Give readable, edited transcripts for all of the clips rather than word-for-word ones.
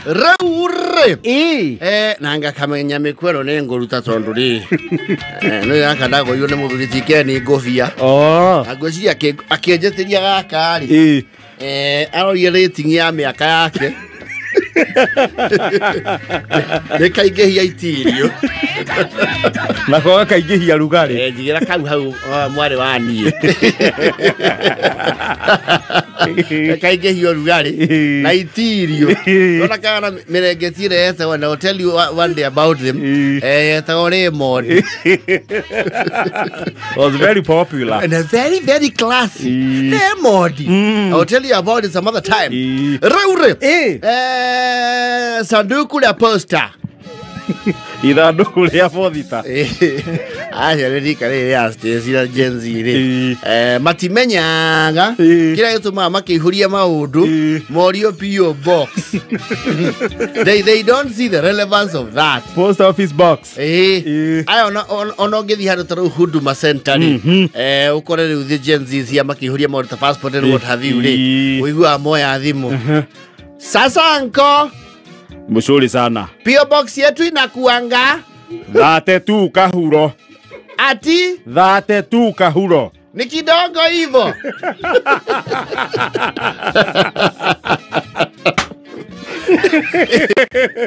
Rĩu rĩ, Ĩ. Na ngakamenya mĩkwero nĩ ngũruta tondũ rĩ, nĩ gaka ndagũrirwo nĩ mũthuri ti Ken ngũbia. Oh. Na ngwĩciria akĩnjĩtĩria gaka rĩ, Ĩ. arorie rating ya mĩaka yake nĩ kaingĩhia itirio. Nako gakaingĩhia rugarĩ. Njigĩra kau hau, mwarĩ wa niĩ, kaingĩhia ũrugarĩ na itirio. Ona kana mĩrengeti ĩrĩa yetagwo, and I'll tell you one day about them, yetagwo Raymond. Was very popular. And a very very classy Raymond. I'll tell you about it some other time. Rĩu rĩ, sanduku la posta. Ithandũkũ rĩa bothita. Acio nĩ rika rĩrĩ rĩa Stacy na Gen Z rĩ, matimenyaga kĩrĩa gĩtũmaga makĩihũria maũndũ morio PO box. They don't see the relevance of that. Post office box. Aya, ona ũngĩthiĩ handũ ta rĩu Huduma Center rĩ, ũkore rĩu the Gen Z cia makĩihũria maũndũ ta passport and what have you rĩ, ũiguaga moya thimũ, "Sasa nko Mzuri sana. PO box yetu inakuanga 32 kahuro. Ati 32 kahuro. Ni kidogo hivyo."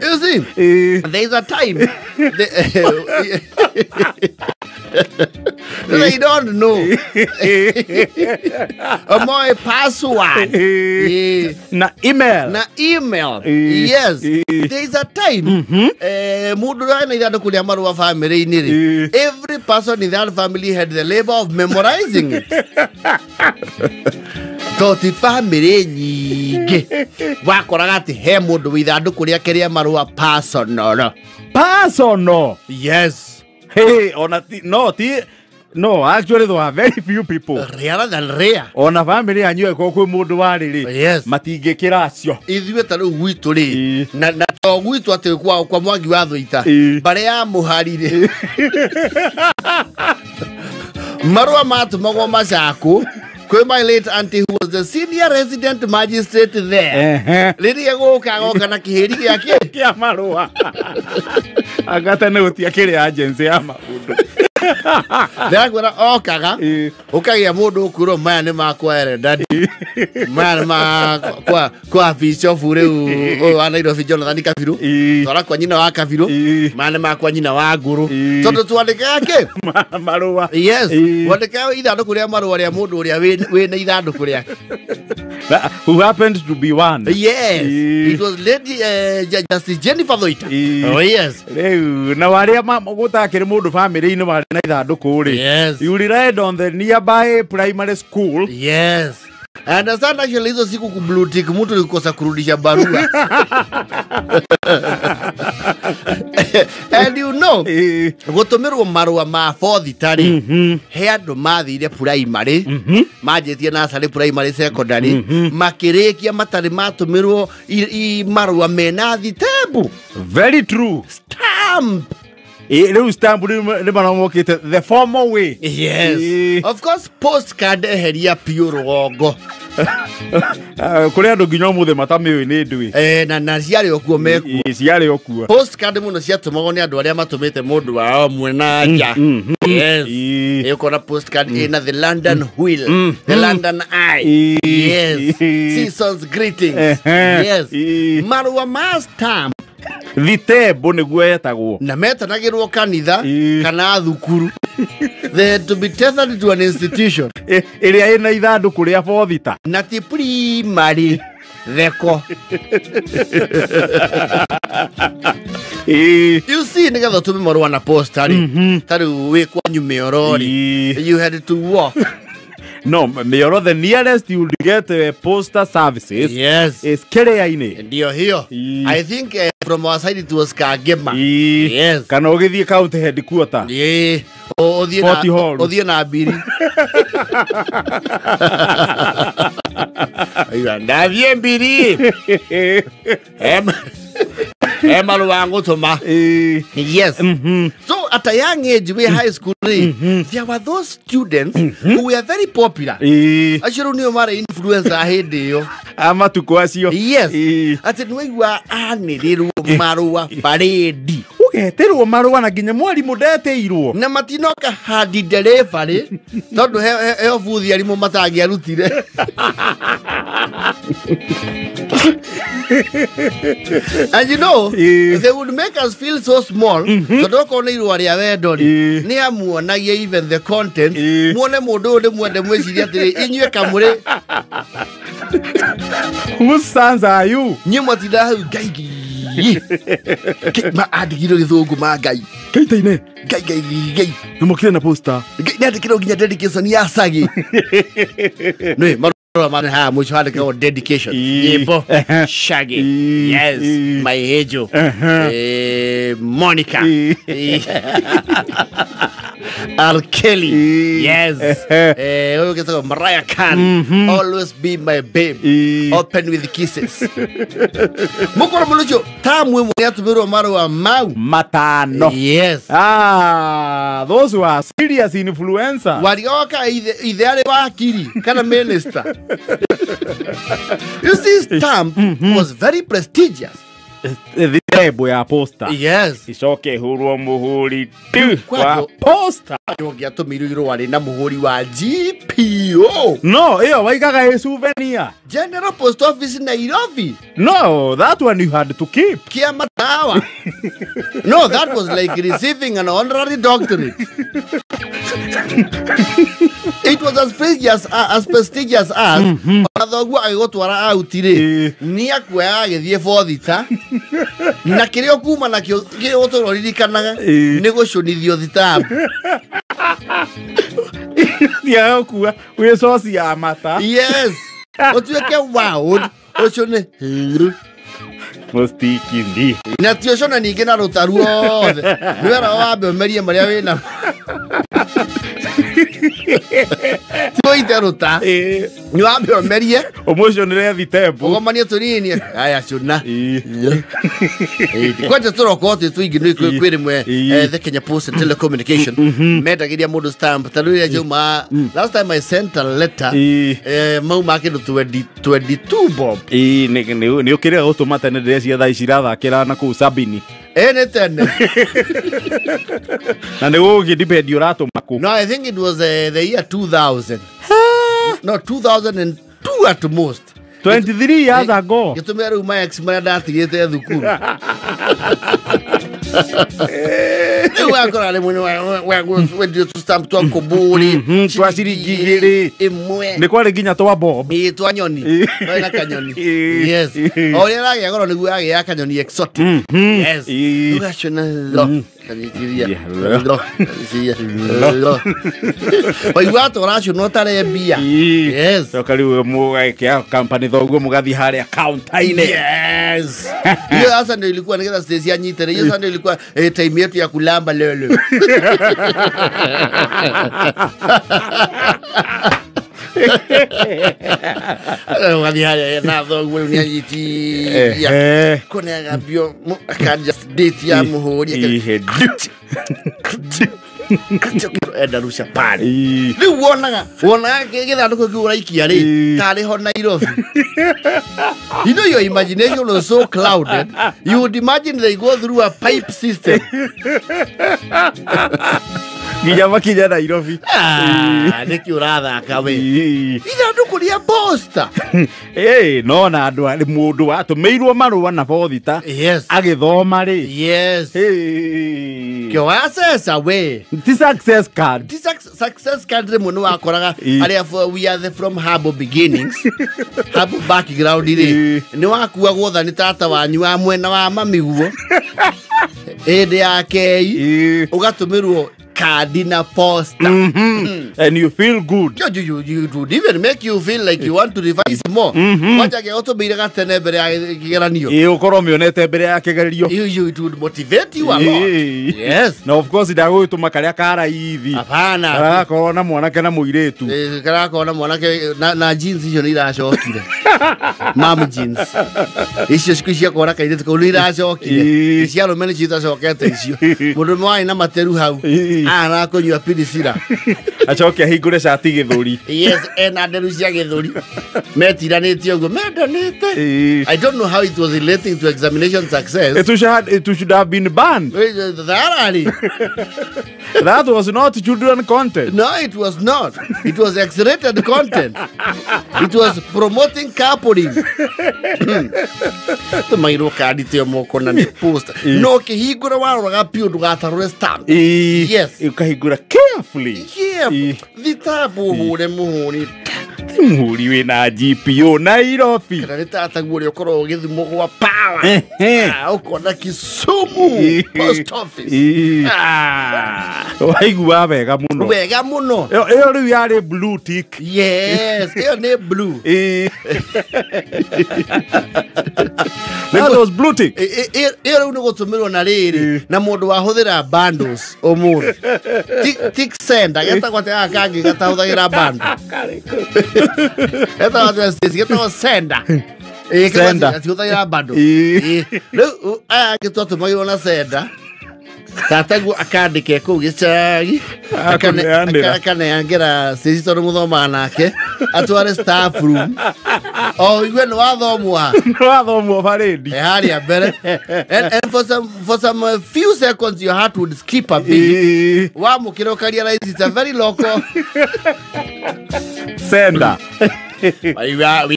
You see, there's a time they don't know my password. Na email. Na email. Yes. There's a time mundu na ithandũkũ rĩa marũa family-inĩ rĩ, every person in that family had the labor of memorizing it, to ti family nyingĩ wakoraga atĩ he mũndũ wĩ ithandũkũ rĩake rĩa marũa personal. Personal. Yes. Hey, ona ti, no ti, no, actually there are very few people. Rarer than rare. Ona family yanyu ĩkorwo kwĩ mũndũ warĩ rĩ, matingĩkĩra acio. Ithuĩ ta rĩu gwitũ rĩ, na to gwitũ atĩ kwa Mwangi wa Thũita, mbarĩ ya mũhari rĩ, marũa matũmagwo Macakũ kwĩ my late auntie who was the senior resident magistrate there. Rĩrĩa gũka agoka na kĩhĩri gĩake kĩa marũa. Anga tene gũtiakĩrĩ agency ya maũndũ. Ndĩrakwĩra okaga ũkagĩa mũndũ ũkwĩrwo maya nĩ makwa Eredadi, maya nĩ ma kwa bishop rĩu ũyũ wa Nairobi Jonathan Kabiru, twara kwa nyina wa Kabiru, maya nĩ makwa nyina wa Ngũrũ, tondũ twandĩkaga kĩ? Marũa. Yes. Wandĩkaga ithandũkũ rĩa marũa rĩa mũndũ ũrĩa wĩna ithandũkũ rĩake. Who happened to be one. Yes. It was Lady Justice Jennifer Thoita. Oh yes. Rĩu na warĩa gũtakĩrĩ mũndũ family-inĩ warĩ na ithandũkũ rĩ, you relied on the nearby primary school. Yes. I understand, actually hizo siku kublue tick mtu ni kukosa kurudisha barua. And you know, gũtũmĩrwo marũa ma bothita rĩ, he andũ mathire primary, manjĩtie nursery, primary, secondary, makĩrĩkia matarĩ matũmĩrwo marũa mena thitembu. Very true. Stamp. Rĩu stamp nĩ maromokĩte the formal way. Yes. Of course postcard eheria piũ rũgongo. Kũrĩ andũ nginya ũmũthĩ matamĩũĩ nĩ ndũĩ. Na ciarĩ o kuo mekuo. Ciarĩ o kuo. Postcard mũno ciatũmagwo nĩ andũ arĩa matũmĩte mũndũ wao mwena nja. Yes. Ũkona postcard ĩna the London Wheel, the London Eye. Yes. Seasons greetings. Yes. Marũa ma stamp. Thitembo nĩguo yetagwo. Na metanagĩrwo kanitha kana thukuru. They had to be tethered to an institution. Ĩrĩa ĩna ithandũkũ rĩa bothita. Na ti primary theko. You see, nĩgetha ũtũme marũa na posta rĩ, ta rĩu wĩ kwanyu Mĩoro rĩ, you had to walk. No, Mĩoro, the nearest you would get postal services is Kĩrĩa-inĩ. Ndio hiyo. I think from our side it was Kagema. Yes. Kana ũgĩthiĩ county headquarter. Ũthiĩ na Fort Hall. Ũthiĩ na mbiri. Aiga, ndathiĩ mbiri. He marũa ngũtũma. Yes. So at a young age we high school there were those students who were very popular. Acio rĩu nĩo marĩ influencer hĩndĩ ĩyo. Amatukũ acio. Yes. Atĩ nĩwaigua anĩrĩrwo marũa parade. Ũgetĩrwo marũa na nginya mwarimũ ndetĩirwo. Na matinoka handi delivery tondũ he buthi arimũ matangĩarutire. And you know, they would make us feel so small. Tondũ okorwo nĩ irũa rĩa wendo rĩ, nĩ amuonagia even the content. Muone mũndũ ũyũ nĩ mwende mwĩcirie atĩrĩ, inyuĩ kamũrĩ. Whose sons are you? Inyuĩ mwatindaga hau ngai. Andĩkirwo gĩthũngũ ma ngai. Keitaine. Ngai ngai ngai. Nĩ mokire na poster. Ngai nĩandĩkirwo nginya dedication ya Sagi. Nĩ marũa ma haha mũico handĩkagwo dedication. Nyĩmbo Shaggy. Yes, my angel. Monica. R. Kelly. Yes. Ũyũ gĩtagwo Mariah Carey. Always be my babe. Open with kisses. Mũkoro mũno ũcio tamu ĩmwe nĩatũmĩrwo marũa mau matano. Yes. Ah, those who are serious influencers. Warioka ithe arĩ wakiri kana minister. You see, stamp was very prestigious. Thirembo ya posta. Yes. Icoke ihũrwo mũhũri tu wa posta. Ũngĩatũmĩirwo irũa rĩna mũhũri wa GPO. No, ĩyo waigaga ĩ souvenir. General Post Office Nairobi. No, that one you had to keep. Kiamatawa. No, that was like receiving an honorary doctorate. It was as prestigious as ona thoguo agĩgũtwara out rĩ, nĩ akuoyaga agĩthiĩ bothita na kĩrĩa ũkuma nakĩo kĩrĩa ũgũtũra ũririkanaga nĩ gũcũnithio thitambu. Thiaga gũkua wĩ coci ya mata. Yes. Ũtuĩke wild ũcũne mũstikindi. Na ti ũcũne ningĩ na rũta ruothe. Nĩ wera wambe ũmerie marĩa wĩna. Ti ũite rũta. Nĩ wambe ũmerie. Ũmũcũnĩre thitembu. Ũgomanie tũnini. Aya cũna. Kwanja tũroko twĩ tũingĩ nĩ kwĩ rĩmwe the Kenya Post and Telecommunication mendagĩria mũndũ stamp ta rĩu rĩrĩa njauma last time I sent a letter mauma kĩndũ 22 bob. Nĩ ũkĩrega gũtũma tene ndĩreciria thaa ici irathakĩra na kũu sabini. Nĩ tene. Na nĩ gũgĩdipendi ũratũma kũ. No, I think it was the year 2000. No, 2002 at most. 23 years ago. Gĩtũmĩra rĩu ma ex marĩa ndatigĩte thukuru. Rĩu wakora rĩmwe nĩ wendio tũ-stamp twa kũbũri twa ciringi igĩrĩ ĩmwe. Nĩ kwarĩ nginya twa bob. Ĩĩ, twa nyoni. Twarĩ na kanyoni. Yes. O ũrĩa ĩragĩa goro nĩguo yagĩa kanyoni exotic. Yes. Ũgacũna lo. Kanyitithia. Lo. Kanyitithia. Lo. Waigua atĩ ũracũna ũtarĩ mbia. Yes. Coka rĩu mũgekĩa company thoguo mũgathiĩ harĩa counter-inĩ. Yes. Hiyo sasa ndio ilikuwa nigetha stage anyite. Hiyo sasa ndio ilikuwa time yetu ya kulamba lolo. Ũgathiĩ harĩa na thoguo rĩu nĩanyitithia. Kũne agambio akanja date ya mũhũri. Enda rusha pale. Rĩu wonaga gĩthandũkũ kĩu ũraikia rĩ tarĩ ho Nairobi. You know your imagination was so clouded. You would imagine they go through a pipe system. Nginya makinya Nairobi. Nĩkĩ ũrathaka we? Ithandũkũ rĩa posta. No na andũ arĩ mũndũ watũmĩirwo marũa na bothita. Yes. Agĩthoma rĩ. Yes. Kĩoya we. Ti success card. Ti success card rĩmwe nĩ wakoraga arĩa we are the from humble beginnings. Humble background rĩ. Nĩ wakuagwo tha nĩ tata wanyu wa mwena wa mami guo. Hĩndĩ ya kei ũgatũmĩrwo Kandi na posta. And you feel good. You would even make you feel like you want to revise more. Kwaja gĩgũtũmĩire gatene mbere ya kĩgeranio. Ĩĩ ũkorwo mĩonete mbere ya kĩgerio. You would motivate you a lot. Yes. Na of course ndagũgĩtũma karĩa ka raithi. Hapana. Karakorwo na mwanake na mũirĩtu. Karakorwo na mwanake na jeans icio nĩ iracokire. Mom jeans. Icio ciku ciakora kairĩtu kau nĩ iracokire. Icio arũme nĩcio itacokete icio. Mũndũ warĩ na materu hau. Arakũnyua pirisira. Acoke ahingũre cati gĩthũri. Yes, ena nderu cia gĩthũri. Metiranĩtie ũguo mendanĩte. I don't know how it was relating to examination success. It should have been banned. That was not children content. No, it was not. It was X-rated content. It was promoting carpooling. Tũmairwo kandi tĩo moko na nĩ post. No kĩhingũra waroraga piũ ndũgatarũre stamp. Yes. Ũkahingũra carefully. Yeah. Thitabu ũhũre mũhũri. Ti mũhũri wĩna GPO Nairobi. Kana nĩ tataguo ũrĩa ũkoragwo ũgĩthimwo gwa power. Ũkona Kisumu post office. Waigua wega mũno. Wega mũno. Ĩyo rĩu yarĩ blue tick. Yes, ĩyo nĩ blue. That was blue tick. Ĩyo rĩu nĩ gũtũmĩrwo na rĩrĩ na mũndũ wahũthĩra bundles ũmũthĩ. Tick sender getagwo atĩa gaka kangĩ gatahũthagĩra bundle. Getagwo atĩa Stacy, getagwo sender. Sender. Gatihũthagĩra bundle. Rĩu aya angĩ twatũmagĩrwo na sender. Tataguo akandĩke kũu gĩcagi akaneangĩra Stacy tondũ mũthomaga nake atware staff room o igue nĩ wathomwo ha nĩ wathomwo parade harĩa mbere and for some few seconds your heart would skip a beat wamũkĩra ũkarealize it's a very local sender. We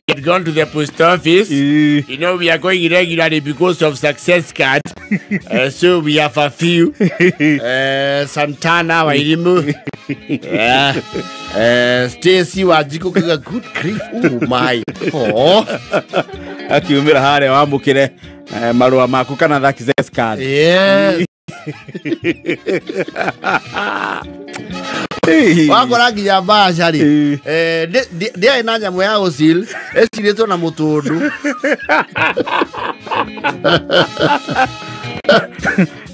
had gone to the post office. You know, we are going regularly because of success card. So we have a few. Santana Wairimu. Stacy Wanjiku kuga good grief. Oh my. Oh. Akiumira harĩa wamũkĩre marũa maku kana success card. Yes. Wakora nginya mbaca rĩ ndĩarĩ na nyamũ ya gũcil ĩcirĩtwo na mũtũndũ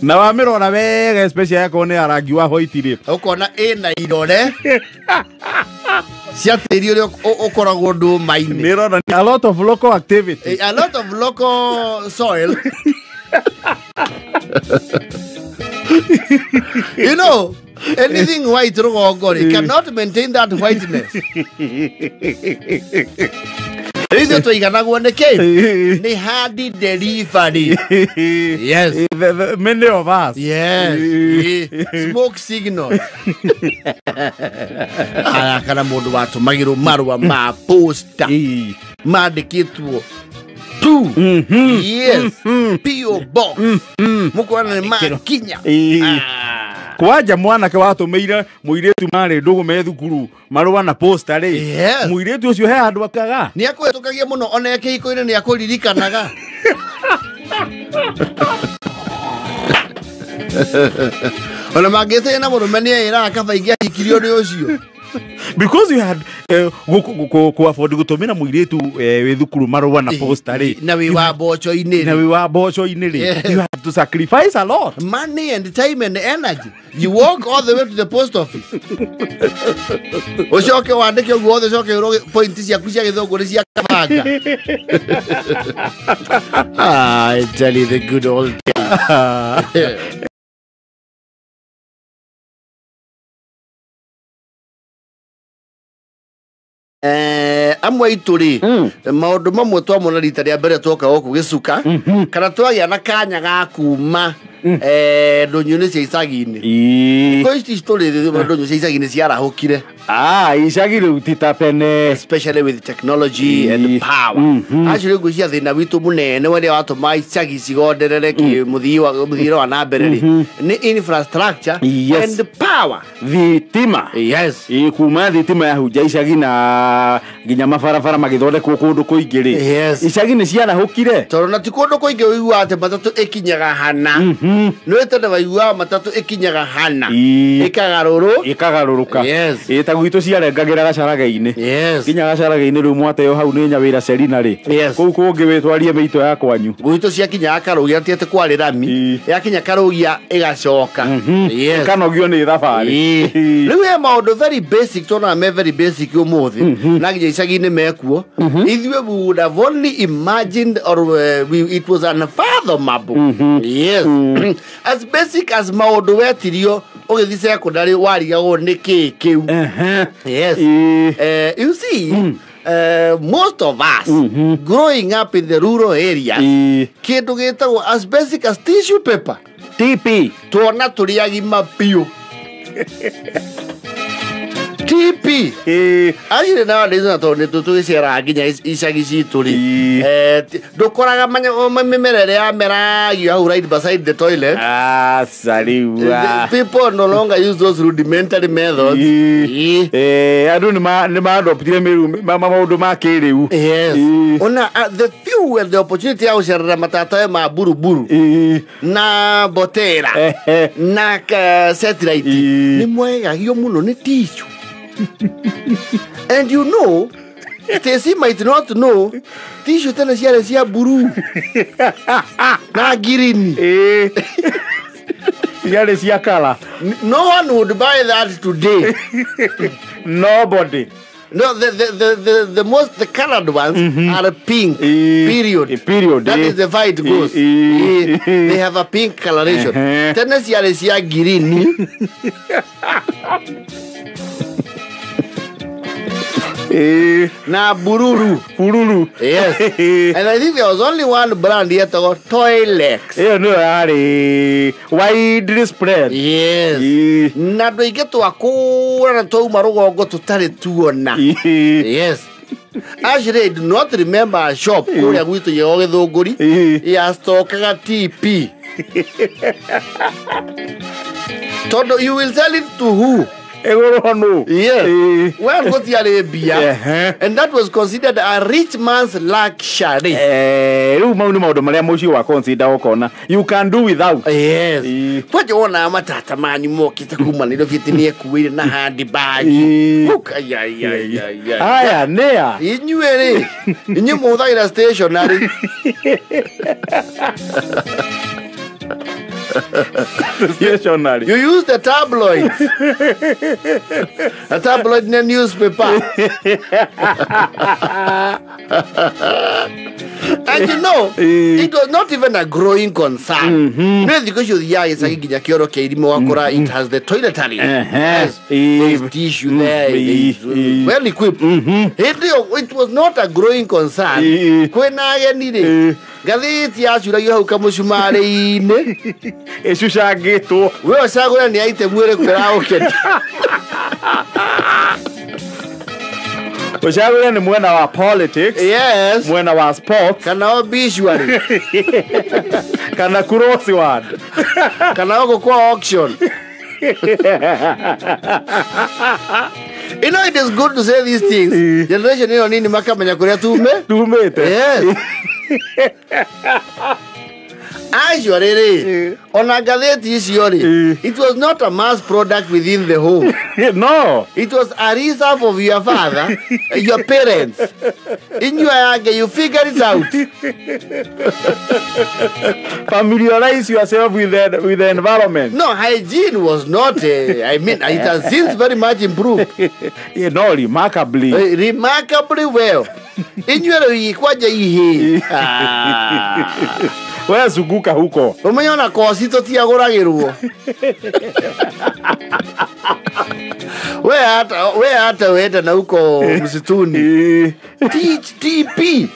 na wamĩrora wega especially yakorwo nĩ ya rangi wa white rĩ ũkona ĩna irore cia tĩri ũrĩa ũkoragwo ndũma-inĩ. Nĩ ĩronania a lot of local activity, a lot of local soil. You know, anything white rũgongo rĩ cannot maintain that whiteness. Ithuĩ tũiganagwo nĩ kĩ? Nĩ handi delivery. Yes. Many of us. Yes. Smoke signal. Aya kana mũndũ watũmagĩrwo marũa ma posta mandĩkĩtwo 2. Yes. P.O. Box. Mũkona nĩ makinya. Kwanja mwanake watũmĩire mũirĩtu marĩ ndũgũ me thukuru marũa na posta rĩ mũirĩtu ũcio he handũ akaga nĩ akũhetũkagia mũno ona e kĩhiko-inĩ nĩ akũririkanaga. Ona mangĩtĩe na mũrũme nĩ eĩraga kaba ingĩahikirio nĩ ũcio. Because you had ku afford gũtũmĩra mũirĩtu wĩ thukuru marũa na posta rĩ na wĩ wa mboco-inĩ na wĩ wa mboco-inĩ rĩ you had to sacrifice a lot money and time and energy. You walk all the way to the post office. Ũcoke wandĩke ũguo wothe ũcoke ũrwo point ciaku cia gĩthũngũ nĩ cia kabanga. I tell you the good old days. Amwe aitũ rĩ maũndũ mamwe twamona rita rĩa mbere twoka gũkũ gĩcuka kana twagĩa na kanya ga kuma ndũnyũ-inĩ cia icagi-inĩ. Thikũ ici tũrĩ ndũnyũ cia icagi-inĩ ciarahũkire. Icagi rĩu ti ta tene, especially with technology and power. Actually ngwĩciria thĩna witũ mũnene ũrĩa watũma icagi cigonderere mũthiĩre wa na mbere rĩ nĩ infrastructure and power. Thitima. Yes. Kuma thitima yahunja icagi na nginya mabarabara magĩthondekwo kũndũ kũingĩ rĩ. Yes. Icagi nĩ ciarahũkire. Tondũ na ti kũndũ kũingĩ ũiguaga atĩ matatũ ĩkinyaga hana. Nĩ tene waiguaga matatũ ĩkinyaga hana. Ĩkagarũrũka. Yes. Ta gwitũ ciarengagĩra gacaraga-inĩ. Yes. Nginya gacaraga-inĩ rĩu mwateo hau nĩ Nyawĩra Serina rĩ. Yes. Kũu kũngĩ wĩtwarie mĩito ya kwanyu. Gwitũ ciakinyaga Karũgia ti atĩ kwarĩ rami. Yakinya Karũgia ĩgacoka. Yes. Ĩkanogio nĩ thabarĩ. Rĩu he maũndũ very basic tuonaga me very basic ũmũthĩ na nginya icagi-inĩ mekuo. Ithuĩ we would have only imagined or it was unfathomable. Yes. As basic as maũndũ wetirio ũgĩthiĩ secondary warigagwo nĩ kĩĩ kĩu. Yes. You see, most of us growing up in the rural areas, kĩndũ gĩtagwo as basic as tissue paper. TP. Tuona tũrĩ agima biũ. TP. Actually nowadays na tondũ nĩ tũgĩceraga nginya icagi citũ rĩ, ndũkoraga mĩmera ĩrĩa yameragio hau right beside the toilet. Aca rĩu. People no longer use those rudimentary methods. Andũ nĩ maadoptire maũndũ ma kĩrĩu. Yes. Ona the few and the opportunity ya gũcerera matatawe ma buruburu na botera na satellite nĩ mwegagio mũno nĩ tissue. And you know, Stacy might not know, tissue tena ciarĩ cia blue na green. Ciarĩ cia color. No one would buy that today. Nobody. No, the most the colored ones are pink. Period. Period. That is the fight goes. They have a pink coloration. Tena ciarĩ cia green. Na bururu. Bururu. Yes. And I think there was only one brand here called Toilex. Ĩyo nĩyo yarĩ widely spread. Yes. Na andũ aingĩ twakũra na twauma rũgongo tũtarĩ tuona. Yes. Actually, I do not remember a shop kũrĩa gwitũ gĩgo Gĩthũngũri yastokaga TP. Tondũ you will sell it to who? Yes. Well, gũtiarĩ mbia. And that was considered a rich man's luxury. Rĩu mau nĩ maũndũ marĩa mũciĩ wa consider ũkona you can do without. Yes. Kwanja wonaga matata manyu mokĩte kuma Nairobi atĩ nĩekuĩire na handbag. Aya nĩa inyuĩ rĩ, inyuĩ mũhũthagĩra stationery. Stationery. You use the tabloids. A tabloid in a newspaper. And you know, it was not even a growing concern. No, because you it has the toiletries. Yes. There's tissue there. Well equipped. It was not a growing concern. Ngathĩti yacuragio hau kamũcumarĩ-inĩ ĩcucangĩtwo. We ũcagũre nĩ item ĩrĩkũ ĩragũkenia. Ũcagũre nĩ mwena wa politics. Yes. Mwena wa sports. Kana obituary. Kana crossword. Kana gũkũ kwa auction. You know, it is good to say these things. Generation ĩno nini makamenya kũrĩa tumĩte. Yes. Actually, rĩ, ona ngathĩti icio rĩ, it was not a mass product within the home. No. It was a reserve of your father, your parents. Inyuĩ aya you figure it out. Familiarize yourself with the environment. No, hygiene was not, I mean, it has since very much improved. Yeah, no, remarkably. Remarkably well. Inyuĩ rĩu kwanja ihĩ. We zunguka huko. Ũmenye ona koci tũtiagũragĩrwo. We hata wenda na huko msituni. TP.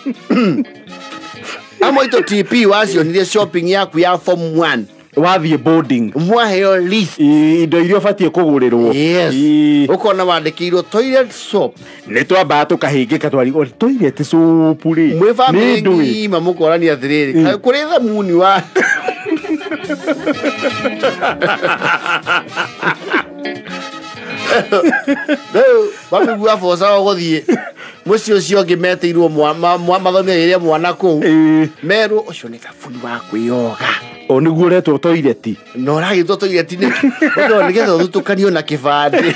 Amwe ito TP wacionire shopping yaku ya form 1. Wathiĩ boarding. Mwaheo list. Indo iria ũbatiĩ kũgũrĩrwo. Yes. Ũkona wandĩkĩirwo toilet soap. Nĩ twambaga tũkahĩngĩka twarigwo toilet soap rĩ. Mwĩ bamĩrĩ ng'ima mũkorania atĩrĩrĩ, kũrĩ thamuni wa rĩu wamĩgua boca ũgũthiĩ mũciĩ ũcio ũngĩ metĩirwo mathomithagĩria mwana kũu merwo ũcio nĩ thabuni wa kwĩyoga. O nĩguo ũretwo toilet. Na ũragĩtwo toilet nĩkĩ? Ũndũ nĩgetha ũthutũkanio na kĩbandĩ.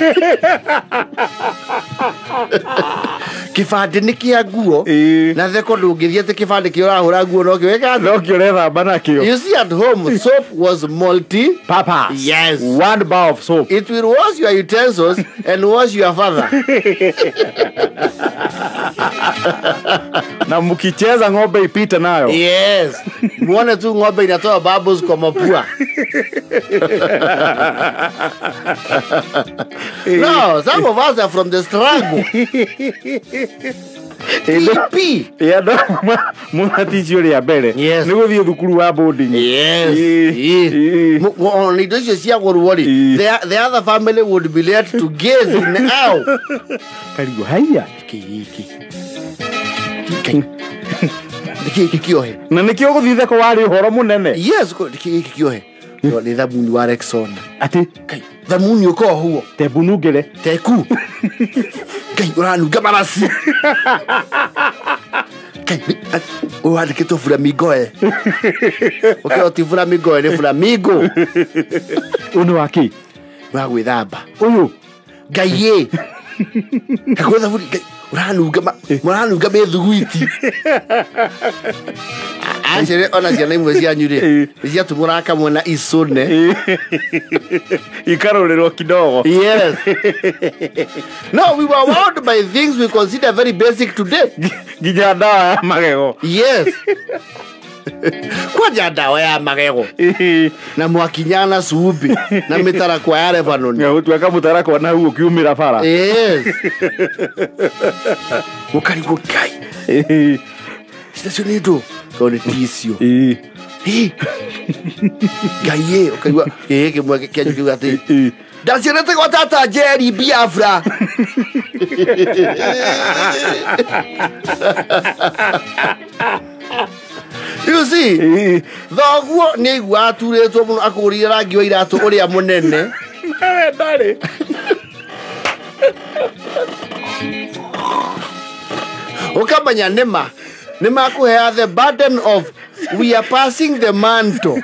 Kĩbandĩ nĩ kĩa nguo na theko ndũngĩthiĩ atĩ kĩbandĩ kĩo ũrahũra nguo no kĩo wĩka no kĩo ũrethamba nakĩo. You see at home soap was multi purpose. Yes. One bar of soap. It will wash your utensils and wash your father. Na mkicheza ng'ombe ipite nayo. Yes. Muone tu ng'ombe inatoa bubbles kwa mapua. No, some of us are from the struggle. TP. Yeah, no, munaticio rĩa mbere. Yes. Nĩ gũthiĩ thukuru wa boarding. Yes. Ona indo icio ciagũrwo rĩ, the other family would be led to gaze in awe. Karigwo haiya. Gĩkĩ. Nĩkĩ gĩkĩ kĩohe? Na nĩkĩo gũthiĩ theko warĩ ũhoro mũnene. Yes, nĩkĩ gĩkĩ kĩohe? Nĩ thamuni wa Rexona. Atĩ? Kai, thamuni ũkohuo. Tebunungĩre. Teku. Kai, ũranunga maraci. Kai, ũyũ wandĩkĩtwo flamingo e. Ũkĩrwo ti flamingo e, nĩ flamingo. Ũyũ nĩ wa kĩ? Wa gwĩthamba. Ũyũ? Ngai ĩ. Kakwĩ thabuni, Ngai, ũranunga mũranunga mĩthuguiti. Actually, ona ciana imwe cianyu rĩ, nĩ ciatumũraga kamwe na icũne. Ikarũrĩrwo kidogo. Yes. No, we were wowed by things we consider very basic today. Nginya ndawa ya magego. Yes. Kwanja ndawa ya magego. Na mwakinya na cumbĩ na mĩtarakwa ya Lebanon. Gũtuĩka mũtarakwa na hau ũkiumĩra bara. Yes. Ũkarigwo Ngai. Ciacio nĩ ndũ? Tondũ nĩ ticio. Ngai ĩ, ũkaigua gĩkĩ kĩmwe kĩanyu kiuga atĩ ndacionete gwa tata Jerry Biafra. You see, thoguo nĩ aigua aturĩtwo mũno akũgũrire rangi wa iratũ ũrĩa mũnene. Nawe ndarĩ. Ũkamenya nĩma nĩ makũhea the burden of we are passing the mantle.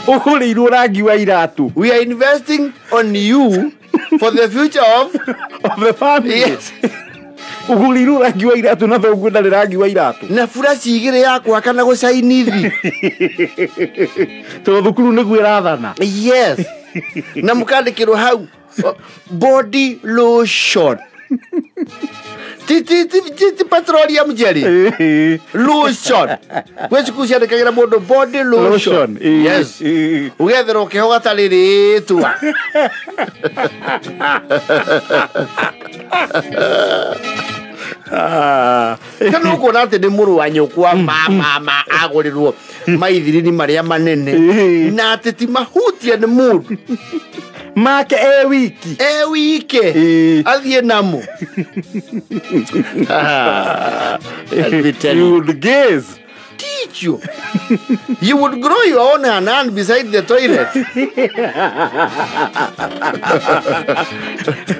Ũgũrĩirwo rangi wa iratũ. We are investing on you for the future of the family. Yes. Ũgũrĩirwo rangi wa iratũ na thoguo ndarĩ rangi wa iratũ. Na buraci igĩrĩ ya gwaka na gũcainithi. Tondũ thukuru nĩguo ĩrathana. Yes. Na mũkandĩkĩrwo hau body lotion. Ti petroleum jelly. Lotion. Gwĩ cukuru ciandĩkagĩra mũndũ body lotion. Yes. Ũgetherwo kĩho gatarĩ rĩtwa. Kana ũkuona atĩ nĩ mũrũ wa nyũkwa mama agũrĩrwo maithirini marĩa manene na atĩ ti mahutie nĩ mũndũ. Make e wiki. E wiki. Athiĩ namo. You would gaze. Teach you. You would grow your own hand beside the toilet.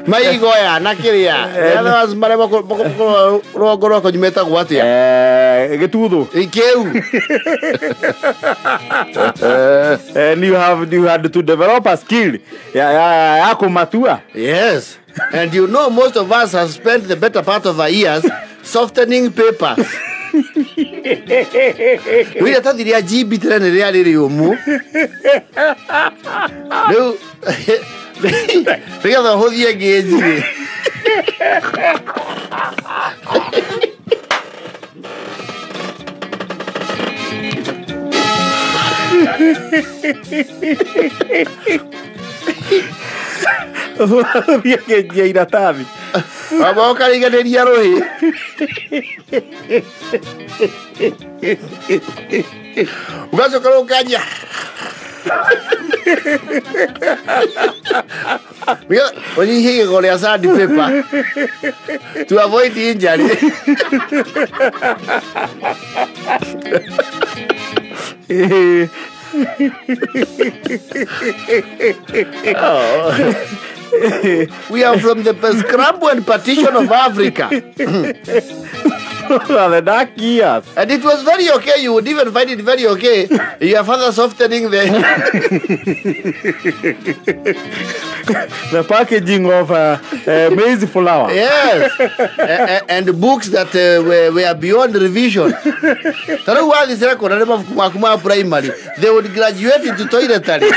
Maigoya na kĩrĩa. Otherwise marĩa rũgongo rwakwa metagwo atĩa? Gĩtuthu. Kĩu. And you had to develop a skill ya kũmatua. Yes. And you know most of us have spent the better part of our years softening papers. Rĩu iratathi rĩa GB tene nĩ rĩarĩ rĩũmũ. Rĩu nĩgetha ũhũthie ngĩnji rĩ. Ũhũthie ngĩnji ya iratathi. Wamba ũkariganĩria rũhĩ. Ũgacoka rĩu ũkanjia. Ũnyihie igego rĩa sandpaper to avoid injury. Oh. We are from the scramble and partition of Africa. The dark years. And it was very okay. You would even find it very okay. Your father softening the the packaging of maize flour. Yes. And books that were beyond revision. Primary. They would graduate into toiletries.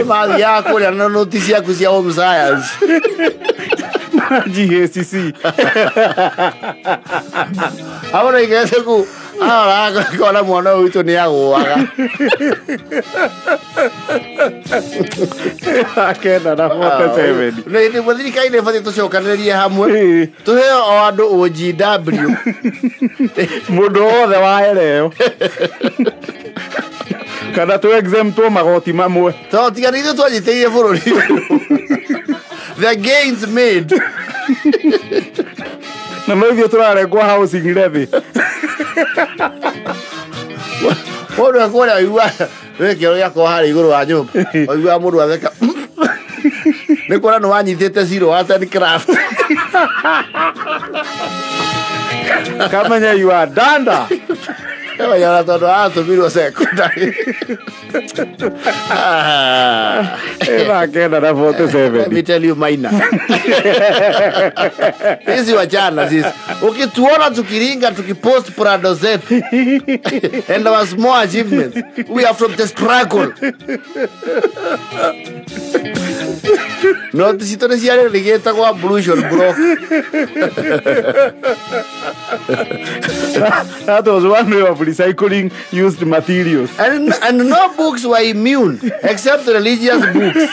Mathiaga kũrĩa na noti ciaku cia home science. GACC. Hau na igete ku arora kona mwana witũ nĩ agũaga. 947. Nĩ thirikari nĩ ĩbatiĩ tũcokanĩrĩrie hamwe tũheo o andũ OGW. Mũndũ wothe wahereo. Kana tũ exemptwo magoti mamwe. To tiga nĩ ithuĩ twanyitĩrĩire bũrũri. The gains made. Na no ithuĩ tũrarengwo housing levy. Mũndũ ekũrĩa aigua wĩ kĩoro gĩakwa harĩa igũrũ wa nyũmba aiguaga mũndũ atheka nĩ kuona nĩ wanyitĩte zero wa ten craft. Kamenya you are danda. Kamenya tondũ atũmirwo secondary. 947. Let me tell you minor. Sisi wachana sisi. Ukituona tukiringa tukipost Prado zetu and our small achievements, we are from the struggle. No citũ nĩ ciarĩrĩgĩtagwo ablution block. That was one way of recycling used materials. And no books were immune except religious books.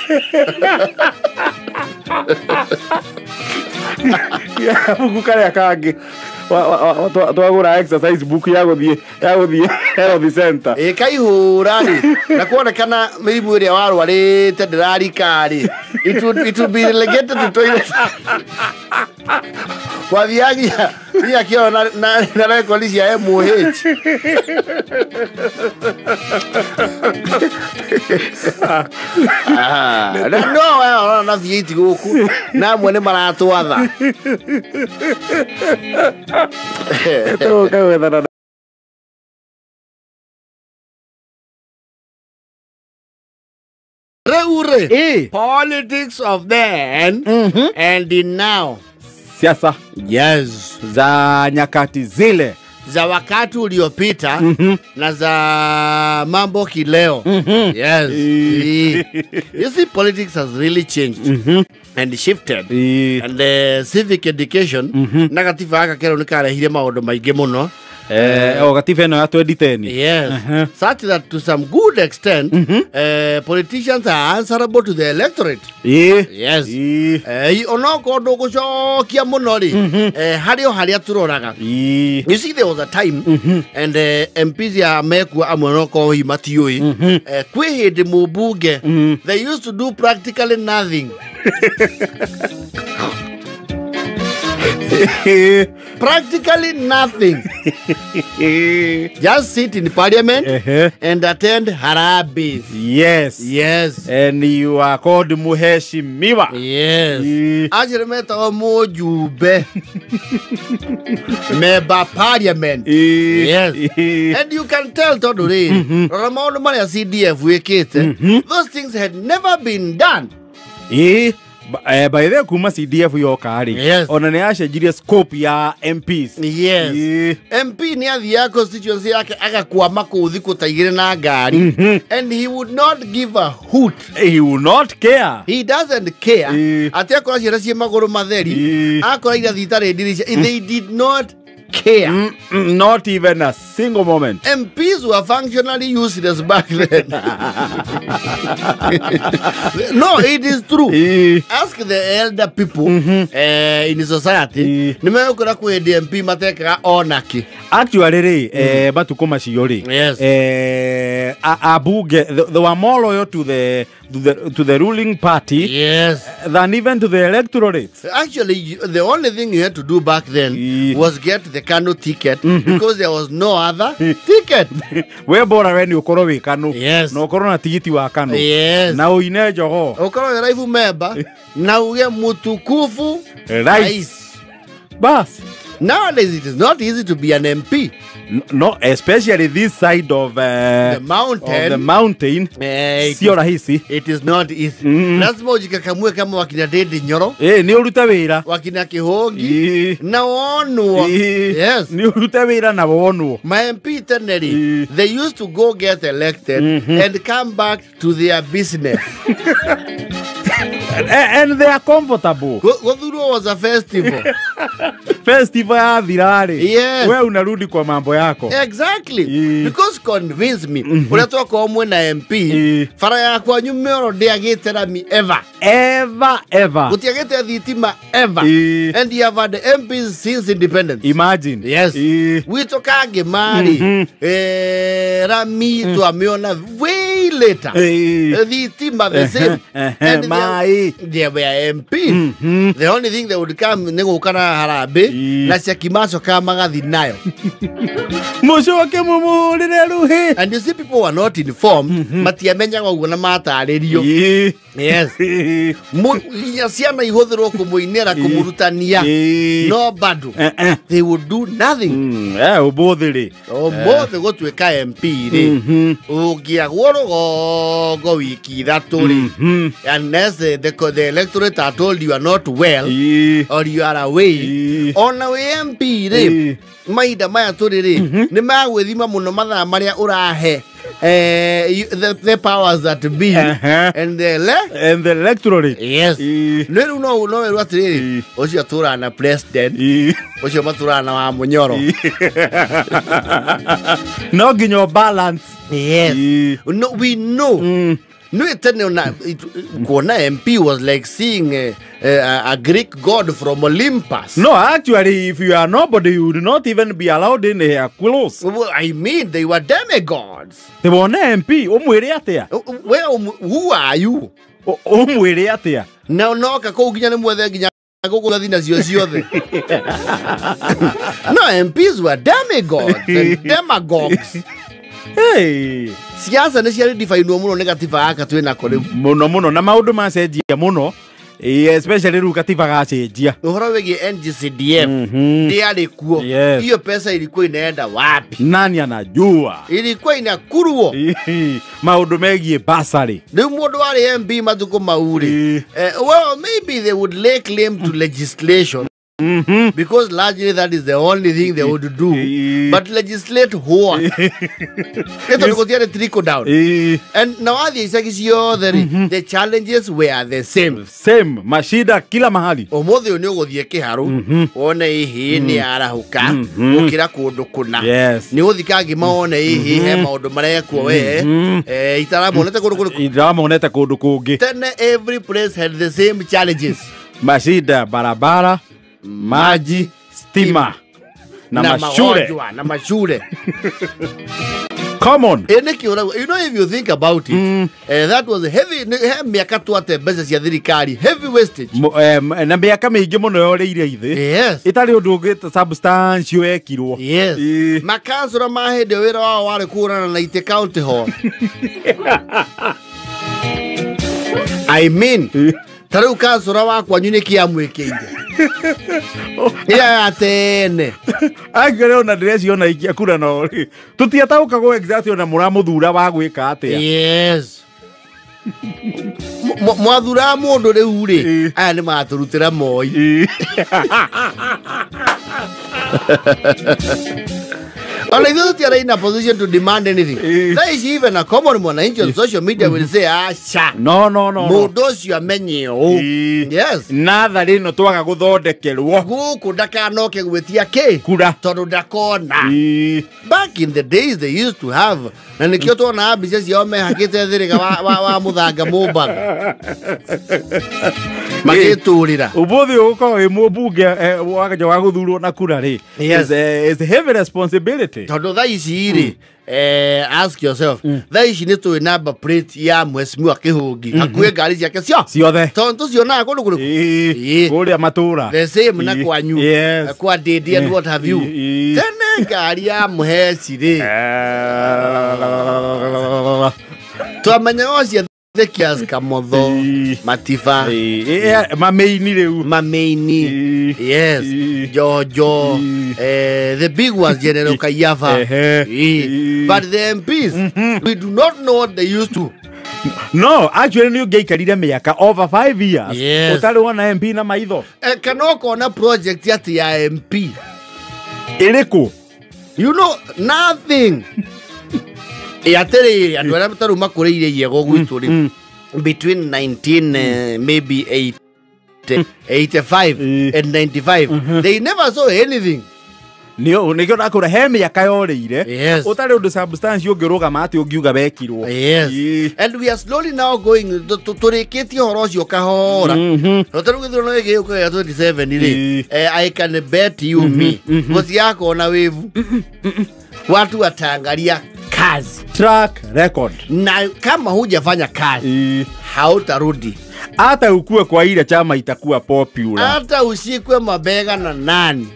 Kabuku karĩa kangĩ twagũra exercise book ya gũthiĩ health center. Ĩ kaihũra rĩ na kuonekana mĩrimũ ĩrĩa warwarĩte ndĩrarika rĩ it would be relegated to toilet. Wathiagia nginya kĩoro na rekodi cia MOH. No we na V8 gũkũ na amwe nĩ maratwatha. Tũgũka gwethana. Rĩu politics of then and the now. Siasa. Yes. Za nyakati zile. Za wakati uliopita na za mambo kileo. Yes. You see, politics has really changed and shifted. And the civic education na gatiba gaka kerũ nĩ karehire maũndũ maingĩ mũno. O gatiba ĩno ya 2010. Yes. Such that to some good extent politicians are answerable to the electorate. Yes. Onokorwo ndũgũcokia mũno rĩ harĩ o harĩa tũroraga. You see, there was a time and MPs ya mekua amwe nokorwo hihi matiũĩ kwĩ hĩndĩ mũmbunge they used to do practically nothing. Practically nothing. Just sit in parliament and attend harambee. Yes. Yes. And you are called Muheshimiwa. Yes. Acio metagwo mũjumbe. Member parliament. Yes. And you can tell tondũ rĩrĩ rora maũndũ marĩa CDF wĩkĩte. Those things had never been done. By the kuma CDF yoka rĩ ona nĩ yacenjirie scope ya MPs. Yes. MP nĩ athiaga constituency yake agakwama kũu thikũ ta igĩrĩ na ngari and he would not give a hoot. He would not care. He doesn't care. Atĩ akora ciana ciĩ magũrũ matheri akora irathi itarĩ ndirica. They did not care. Not even a single moment. MPs were functionally useless back then. No, it is true. Ask the elder people in the society. Nimekora kwi MP matekaga onaki. Actually ri matuko macio ri. Yes. Abunge they were more loyal to the ruling party. Yes. Than even to the electorate. Actually, the only thing you had to do back then was get the KANU ticket because there was no other ticket. We bora we ni ukorwo wi KANU. Yes. Na ukorwo na tigiti wa KANU. Yes. Na uine njogo. Ukorwo wi life member na uge mutukufu rais. Bas. Nowadays it is not easy to be an MP. No, especially this side of the mountain. Of the mountain. Sio rahisi. It is not easy. Lazima ujikakamue kama wakina Ndindi Nyoro. Ni urute wira. Wakina Kihongi. Na wonwo. Yes. Ni urute wira na wonwo. My MP teneri, they used to go get elected and come back to their business. And they are comfortable. Guthurwo was a festival. Festival ya thirari. Yes. We unarudi kwa mambo yako. Exactly. Because convince me. Uria twakorwo mwena MP, bara yakwa nyumero ndiagite rami ever. Ever ever. Gutiagite thitima ever. And you have had MPs since independence. Imagine. Yes. Wito kange mari. Rami twamiona way later. Thitima the same. And they were MPs. The only thing that would come ni guka na harambee na cia macokaga magathi nayo. Mucoke mumurire ruhi. And you see people were not informed, matiamenyaga uguo na mataririo. Yes. Nginya ciana ihuthirwo kumuinira kumurutania. No bado. They would do nothing. Umuthi ri. Umuthi gutuika MP ri. Ungiagwo rugongo wiki ithatu ri. Unless the electorate are told you are not well or you are away. Ona wi MP ri. Mahinda maya turi ri ni magwithima muno mathaa maria urahe the powers that be and the electorate. Yes. Riu no werwo atiriri ucio atũraga na president ucio matũraga na wa Munyoro. No nginya balance. Yes. No, we know. No, kuona MP was like seeing a Greek god from Olympus. No, actually, if you are nobody, you would not even be allowed in here close. Well, I mean, they were demigods. They were MP. Umwire atia? Well, who are you? Umwire atia? Now, no, kako nginya ni mwethe nginya gũkũ thina cio ciothe. No, MPs were demigods and demagogues. Hey. Siasa nĩ ciarĩ definwo mũno nĩ gatiba gaka twĩ nako rĩu. Mũno mũno na maũndũ macenjia mũno. Especially rĩu gatiba gacenjia. Ũhoro wĩgiĩ NGCDF ndĩarĩ kuo. Hiyo pesa ilikuwa inaenda wapi? Nani anajua? Ilikuwa inakurwo. Maũndũ megiĩ basari. Rĩu mũndũ warĩ MP matukũ mau rĩ. Well, maybe they would lay claim to legislation. Because largely that is the only thing they would do. But legislate what? Trickle down. And now the challenges were the same. Same. Mashida kila mahali. Umuthi ni uguthie kiharu wone ihi ni arahuka gukira kundu kuna. Yes. Ni uthika ngima wone ihi he maundu marekwo we itaramonete kundu kuriku. Itaramonete kundu kungi. Tene every place had the same challenges. Mashida barabara, maji, stima na mashule. Na mashule. Come on. You know, if you think about it, that was heavy. Miaka twate mbeca cia thirikari, heavy wastage. Na miaka miingi muno yoreire ithe. Yes. Itari undu ungi substantial wekirwo. Yes. Makansura ma hindi wira wao wari kurana na ite county hall. I mean, ta riu kansura wakwa nyu niki amwikiire. Ya tene. Angere ona ndĩreciona ikia kura no rĩ. Tũtiataũkagwo exactly ona mũramuthura wa gwĩka atĩa. Yes. Mwathura mũndũ rĩu rĩ, aya nĩ matũrutĩra Moi. Ona ithuĩ tũtiarĩ in a position to demand anything. Thaa ici even a common mwananchi on social media will say aca. No no no. Mũndũ ũcio amenye ũũ. Yes. Natharĩ ĩno twaga gũthondekerwo gũkũ ndakanoke gwĩtia kĩ kura tondũ ndakona. Back in the days they used to have, na nĩkĩo tuonaga mbica ciao mehakĩte thĩrĩga wa mũthanga Mũmbatha magĩtũrĩra. Ũmũthĩ ũgũkorwo wĩ mũmbunge wakaja wa gũthurwo na kura rĩ, is a heavy responsibility. Tondũ thaa ici rĩ, ask yourself, thaa ici nĩ tũĩ number plate ya mheshimiwa Kĩhũngi hakuhĩ ngari ciake ciothe tondũ tũcionaga kũndũ kũrĩkũ? Kũrĩa matũra. The same na kwanyu, kwa Ndindi and what have you. Tene ngari ya mũheci rĩ, twamenyaga ũcio Thekias Kamotho, Matiba, Mameini rĩu, Mameini, yes, Jojo, the big ones, General Kayafa. But the MPs, we do not know what they used to. No, actually nĩ ũngĩaikarire mĩaka over 5 years ũtarĩ wona MP na maitho. Kana ũkona project atĩ ya MP ĩrĩkũ? You know nothing. Atĩrĩrĩ, andũ arĩa tarĩu makũrĩire iego gwitũ rĩ, between 19 maybe 85 and 95, they never saw anything. Nĩkĩo ndakũra he mĩaka yorĩire ũtarĩ ũndũ substance ũngĩrũgama atĩ ũngiuga wekirwo. Yes. And we are slowly now going tũrĩkĩtie ũhoro ũcio kahora. No tarĩu gĩthurano gĩkĩ gĩũkaga gĩa 27 rĩ, I can bet you me gũtigakorwo na wĩvu. Watu wataangalia kazi, track record, na kama hujafanya kazi hautarudi. Hata ukue kwa ile chama itakuwa popular, hata ushikwe mabega na nani,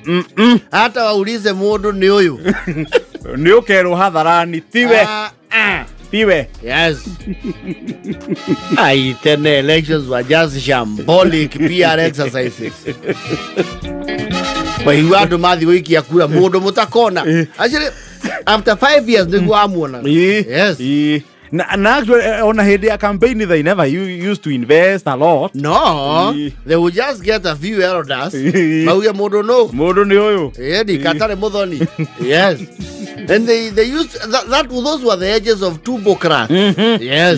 hata waulize mundu ni uyu ni ukerwo hadharani tiwe tiwe. Yes. Ai, tene elections were just shambolic PR exercises. Waigua andu mathi gũikia kura mundu mutakona. Actually after 5 years nĩguo amuona. Yes. Na actually on a ya campaign they never used to invest a lot. No, they would just get a few elders. Mauge mundu no. Mundu ni uyu. Edi katare muthoni. Yes. And they used that those were the ages of turbocrats. Yes.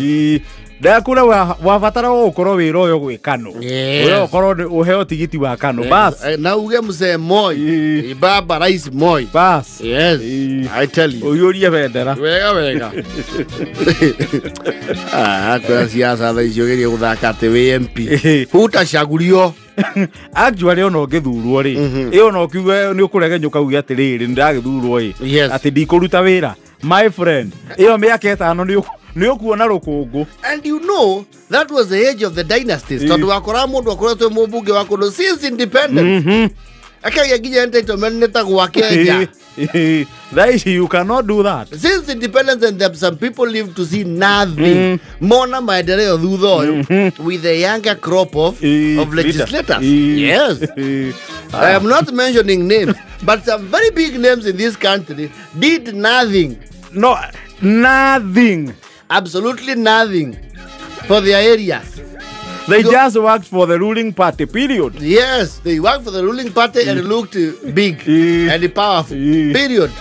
Ndakura wabatara ũkorwo wĩra ũyũ gwĩkano. Ũyũ ũkorwo ũheo tigiti wa Kano bas. Na uge mzee Moi, baba Rais Moi. Bas. Yes. I tell you. Ũiyũrie bendera. Wega wega. Ah, kwa siasa thaa icio geria gũthaka atĩ wĩ MP. Hutacagurio. Actually ona ũngĩthurwo rĩ, ĩ ona ũkiuge nĩ ũkũregenyũka uge atĩrĩrĩ nĩndagĩthurwo ĩ, atĩ ndikũruta wĩra. My friend, ĩyo mĩaka ĩtano nĩ ũkuona rũkũngũ. And you know that was the age of the dynasties. Tondũ wakora mũndũ akoretwo mũmbunge wa kũndũ since independence. Akagĩa nginya entitlement nĩ ta gwake nja. That is, you cannot do that. Since independence, and some people live to see nothing. Mona maendeleo thutha ũyũ with the younger crop of legislators. Yes. I am not mentioning names, but some very big names in this country did nothing. No, nothing. Absolutely nothing for their areas. They just worked for the ruling party, period. Yes, they worked for the ruling party and looked big and powerful, period.